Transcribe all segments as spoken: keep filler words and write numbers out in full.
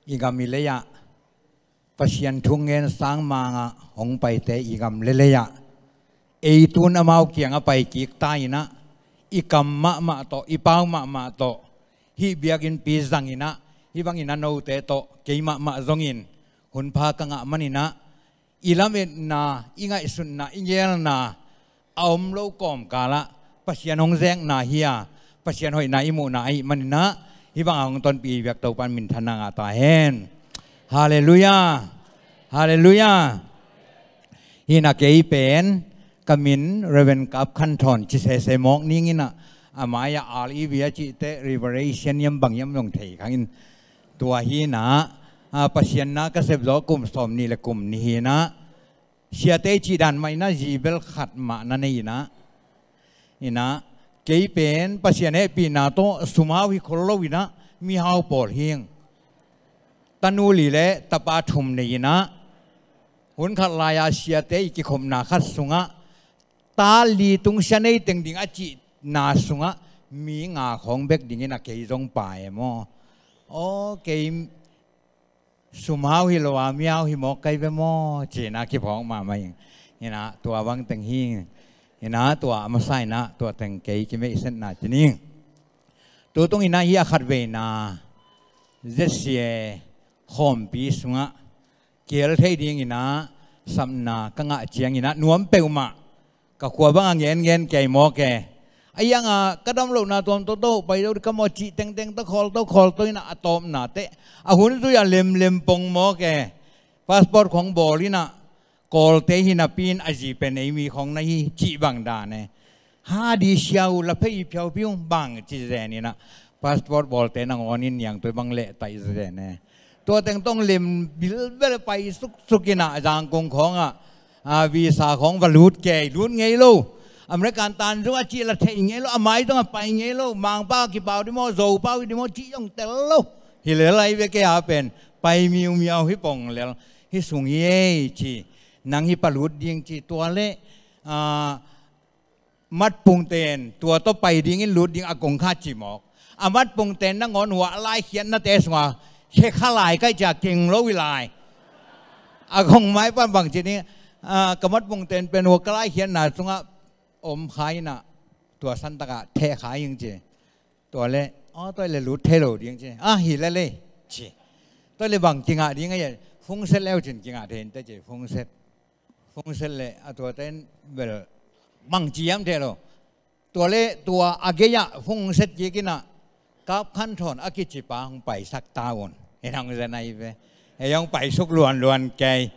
i gam i lei-ah, Pasian thu ngen sang mangah hong paite i gam le lei-ah, ei tun amau kiangah pai kik ta inah, i kam mahmah tawh, i pau mahmah tawh, hih biakinnpi zang inah, hih bangin a note tawh, kei mahmah zongin, hun pha ka ngah man inah, i lametna, i ngaihsutna, i ngelna a om lo kawmkalah Pasian hong zekna hi a, Pasian hoihna i muhna ahih man inah, hih bangah hong tonpih i biak Topa'n minthanna ngah ta hen. Halleluiah. Halleluiah. Hi inah kei pen ka min Reverend Kap Khan Thawn ci sese mawk ning inah, a mai-ah R E V a cih teh Revelation hiam bang hiam zong thei khang in, tua hi inah, a, Pasian na ka sep zawh kum sawmnih le kum nih hi inah, siate cih dan mah inah zi bel khat mah na nei inah, inah, kei pen Pasian hehpihna tawh sumhau hi khol lo inah, mihau pawl hi ing. Tanu li le tapa thum nei inah, hun khat lai-a siate i kikhopna khat sungah, ta li tungsiah nei teng ding a cihna sungah, mi nga khawng bek ding inah kei zong pa e maw. Aw, kei sumhau hi lo a, mihau hi mawk kai ve maw, ci inah kiphawk mahmah ing. Inah tua bang teng hi ing. Inah tua a masa inah tua teng kei kimeihsetna ci ning. Tutung inah hih a khatveina Z C A khawmpi sungah kihel thei ding inah sapna ka ngah ciang inah nuam peuhmah. Ka khua bangah ngen ngen kei mawk e. A iangah ka dam lohna tuam toto pai lo dih ka maw cih tengteng tawh khawl to khawl to inah a tawpna teh a hun zui a lemlem pong mawk e. Passport khawng bawl inah, Kawlte hi napi in a zi pen ei mi khawng na hi cih bang dan e. Ha di siau la phei phiaupiu bang ci zen inah, passport bawlte nangawn in niangtui bang leh taih zen e. Tua teng tawh lem bilbel pai suksuk inah Zangkong khawngah, a, visa khawng va lut kei, lut ngei lo. American tan zong a cih la thei ngei lo, a mai zong a pai ngei lo. Mangpau kipau dih maw, Zopau dih maw cih zong tel lo. Hi lel ahi ve kei a pen, pai miumiau hi pong lel. Hi sung hi ei ci, nang hi pa lut ding ci, tua leh, a, matpungten tua tawh pai dingin lut ding a kong kha ci mawk. A matpungten nangawn uh a laikhiatnate sungah khe kha lai kai cia keng lo hi lai. A kong mai pan bang ci ding, a, ka matpungten pen uh ka laikhiatna sungah om kha inah, tua santakah theh kha ing ci. Tua leh, aw, tua leh lut thei lo ding ci. A, hi lel e ci. Tua leh bang kingah ding a, fungset leu cin kingah thei inteh ci, fungset. Fungset leh a tuate in bel bang ci hiam thei lo. Tua leh tua a gei-ah fungset kik inah Kap Khan Thawn a kici pa hong paisak ta un. Hi hong zen ahi ve. Ei hong paisuk luanluan kei.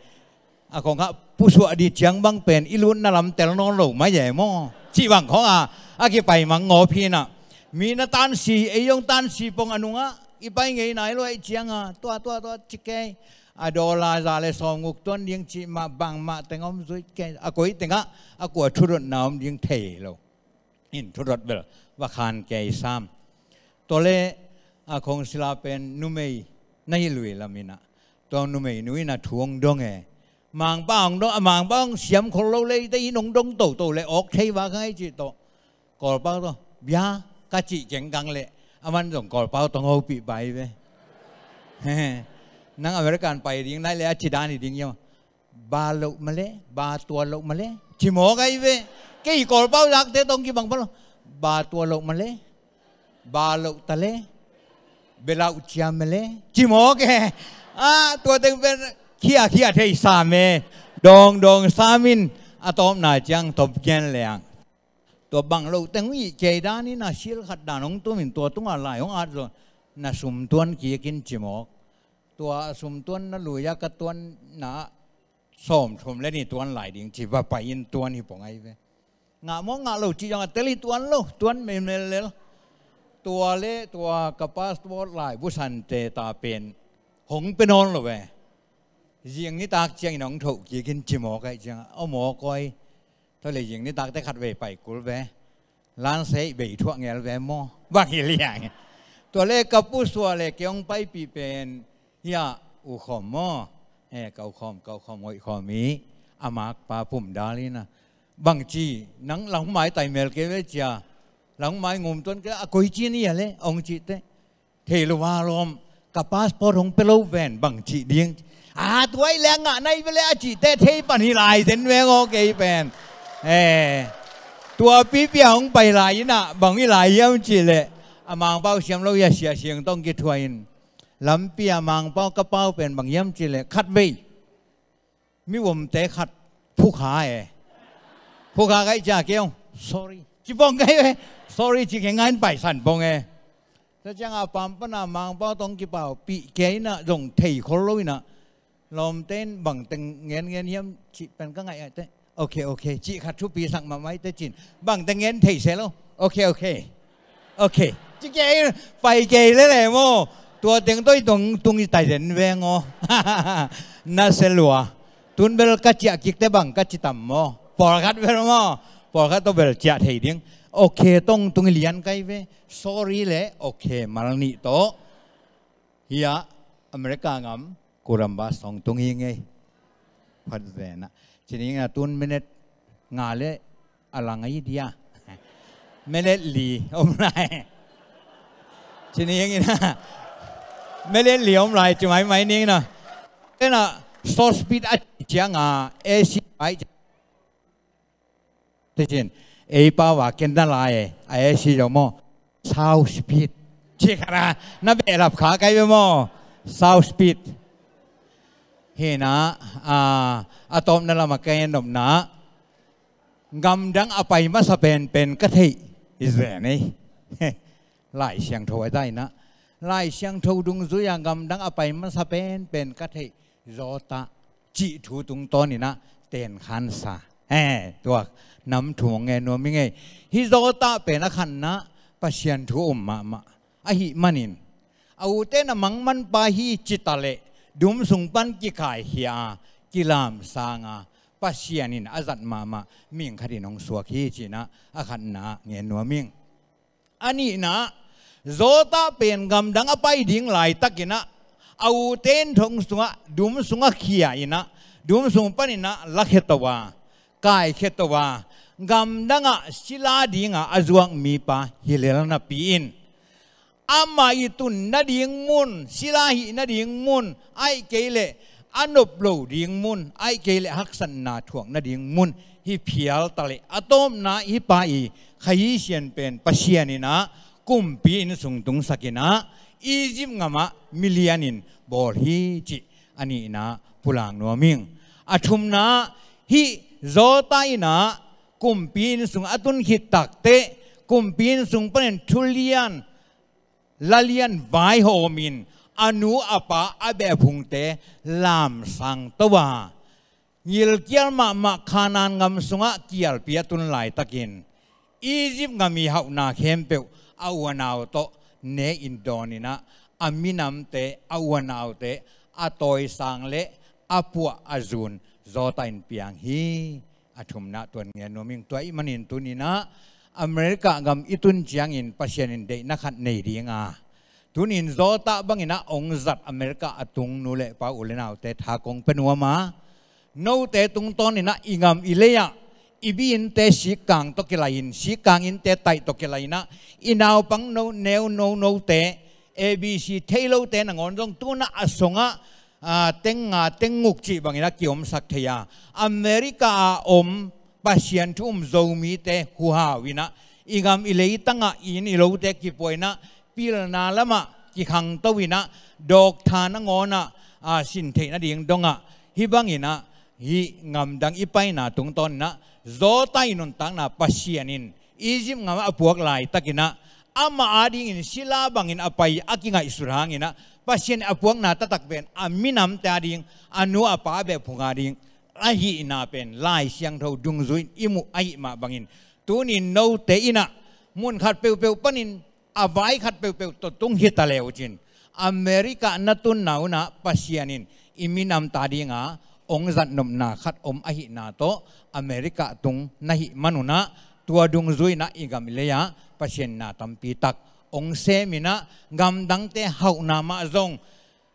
A khawng kha pusuah dih ciang bang pen i lutna lam tel nawn lo mai e maw, cih bang khawngah a kipai mangngawp hi inah, mi na tansi, ei hong tansi pong a nungah i pai ngei nai lo ahih ciangah, tua tua tua ci kei. A dollar za le sawmguk tuan ding cih mah bangmah teng om zuih kei. A koi tengah a kua thudotna om ding thei lo. In thudot bel va khan kei sam. Tua leh a khawng sila pen numei na hi lui lam inah, tua numeinu inah thu hong dong e. Mangpau hong dong, a Mangpau hong siam khol lo leh, ite in hong dong toto leh awk thei va kha ngai cih tawh. Kawlpau tawh bia ka cih kengkang leh, a man zong Kawlpau tawh hopih pai ve. Nang American pai ding nai leh a ci dan hi ding hiam? Ba loh male, ba tua loh male, ci mawk ahi ve. Kei Kawlpau zakte tawh kibang pha lo. Ba tua loh male, ba loh tale, belau cia male, ci mawk e. A, tua teng pen khia khia thei sam e. Dawng dawng sam in a tawpna ciang tawp gen leng, tua bang loh teng uh i kei dan inah sil khat dan hong tum in tua tungah lai hong at zaw, na sum tuan kik in ci mawk. Tua a sum tuan na lui-ah ka tuanna sawmthum le nih tuan lai ding ci va pai in tuan hi pong ahi ve. Ngah maw ngah lo cih zong a tel hi tuan lo, tuan melmel lel. Tua leh tua ka passport laibu sante ta pen hong pia nawn lo ve. Zing nitak ciangin hong thoh kik in ci mawk ahih ciangah, aw mawk aw. Tua leh zing nitakte khat vei pai kul ve. Lansei bei thuah ngel ve maw, bang hi liang. Tua leh ka pusuah le kei hong paipih pen, hia, U Khawm maw. E, ka U Khawm, ka U Khawm, hoih khawm hi. A makpa pum dal inah, bang ci, nang la hong mai tai mel kei ve cia, la hong mai ngum tuan kei, a koi ci ni a leh hong cih teh. Thei lo va lawm, Ka passport hong pia lo ven bang cih ding. A, tua i leng ngah nai ve le a cihte thei pan hi lai den veng aw kei pen. Eh, tua pipi a hong pai lai inah bang i lai hiam cih leh a Mangpau siam lo hi a, Sia Siang tawh kithuah in. Lampi a Mangpau ka pau pen bang hiam cih leh khat vei mi vomte khat phukha e. Phukha kai cia keu. Sorry. Ci pong kai e. Sorry ci kei ngain paisan pong e. Tua cianga pam pana Mangpau tawh kipau pih kei inah zong thei khol lo inah. Lawmte in bang teng ngen ngen hiam cih pen ka ngaih aite. Ok, ok. Cih khat thupi sak mahmah ite cin. Bang teng ngen thei se lo. Ok, ok. Ok. Ci kei, pai kei lele maw. Tua teng tawh i tung, tung i tai den veng aw. Na se lua. Tun bel ka ciah kikte bang ka ci tam maw. Pawlkhat bel maw. Pawlkhat tawh bel ciah thei ding. Ok tawh tung i lian kai ve. Sorry le ok mal nih tawh. Hiah America ngam Columbus hong tung hi ngei. Phat zenah. Cini ngah tun minute nga le a lang ahi dia. Minute li om lai. Cini ngah ina. Minute li om lai ci maimai ni ngah ina. Tena short speech a cianga A C pai. Ticin ei pau a ken na lai e, a A C zong maw. South speed. Ci khat a na behlap kha kai ve maw. South speed. Hina a, a tawpna lam a ka en nopna, gamdang a pai masa penpen ka theih. I zen ei. Lai Siangtho a daina. Lai Siangtho dungzui a gamdang a pai masa penpen ka theih. Zawtah cih thu tungtawn inah tenkhansa. He, tua nam thu hong ngen nuam i ngei. Hih Zawtah pen a khatna Pasian thu um mahmah ahih manin, a ute na mangmanpa hi cita leh dum sung pan kikaikhia a, kilamsanga Pasian in a zat mahmah mihing khatin hong suak hi cinah a khatna ngen nuam ing. A nihna, Zawtah pen gamdang a pai ding laitakinah a ute in thong sungah dum sungah khia inah dum sung paninah lakhia to a, kaikhia to a, gamdangah sila dinga a zuak mipa hi lel napi in, amah i tun nading mun, sila hih nading mun, aih kei leh a nop lo ding mun, aih kei leh haksatna thuak nading mun hi phial ta leh a tawpna hih pa i khahi sian pen Pasian inah kumpi inn sung tungsak inah Egypt ngamah milian in bawl hi cih a nihna pulak nuam ing. A thumna, hih Zawtah inah kumpi inn sung a tun khit takteh kumpi inn sung panin thulian lalian vaihawm in a nu a pa a beh a phungte lamsang to a, ngilkial mahmah Khanaan ngam sungah kialpi a tun laitakin Egypt ngam i hauhna khempeuh a u a nau tawh ne in dawn inah a minamte, a u a naute a tawisang le a puah a zun Zawtah in piang hi. A thumna tuan ngen nuam ing. Tua ahih manin tuninah America gam i tun ciangin Pasian in deihna khat nei dinga, tunin Zawtah banginah hong zat America a tung nu le pa u le naute tha kong pia nuam a, note tungtawn inah i gam i lei-ah i bi innte sikkang tawh kilai in, sikkang innte taih tawh kilai inah i naupang no, neu no note, A B C thei lote nangawn zong tunah a sungah, a, teng nga teng nguk cih bangin a kiomsak thei a, America a om Pasian thu um Zomite huhau inah i gam i leitangah i inn i lote kipuah inah pilna lamah kikhangto inah dawktha nangawnah, a, sin theih nading dongah hih banginah hih gamdang i paina tungtawn inah Zawtah i nuntakna Pasian in Egypt ngamah a puak laitakinah amah adingin sila bangin a pai a kingaihsut hanginah Pasian a puakna taktak pen a minamte ading, a nu a pa a beh phung ading ahihna pen Lai Siangtho dungzui in i muh ahih mah bangin tunin note inah mun khat peuhpeuh panin a vai khat peuhpeuh tawh tung hi ta le uh cin America na tunna unah Pasian in i minamte adinga hong zatnopna khat om ahihna tawh America tung na hih man unah tua dungzui inah i gam i lei-ah Pasian na tampi tak hong sem inah gamdangte hauhna mah zong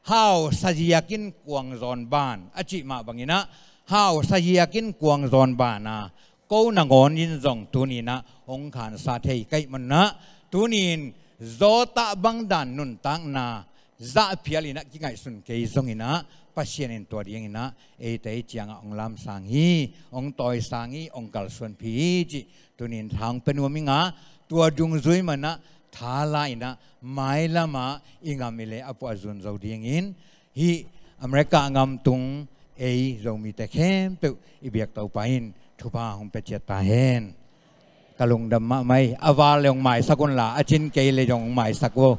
hau saziakin kuang zawn ban a cih mah banginah hau saziakin kuang zawn bana ko nangawn in zong tuninah hong khansa thei ka hih manunah tunin Zawtah bangdan nuntakna zahphial in ah kingaihsun kei zongin ah Pasian in tua dingin ah eite ciangah hong lamsang hi, hong tawisang hi, hong kalsuanpih hi cih tuni-in tha hong pia nuam ing a, tua dungzui man ah thala in ah mailam ah i gam i lei a puahzun zo dingin hih America gam tung ei Zomite khempeuh i biak Topa in thupha hong pia ciat ta hen. Ka lungdam mahmah hi. A val le hong maisak un la, a cin kei le zong hong maisak un.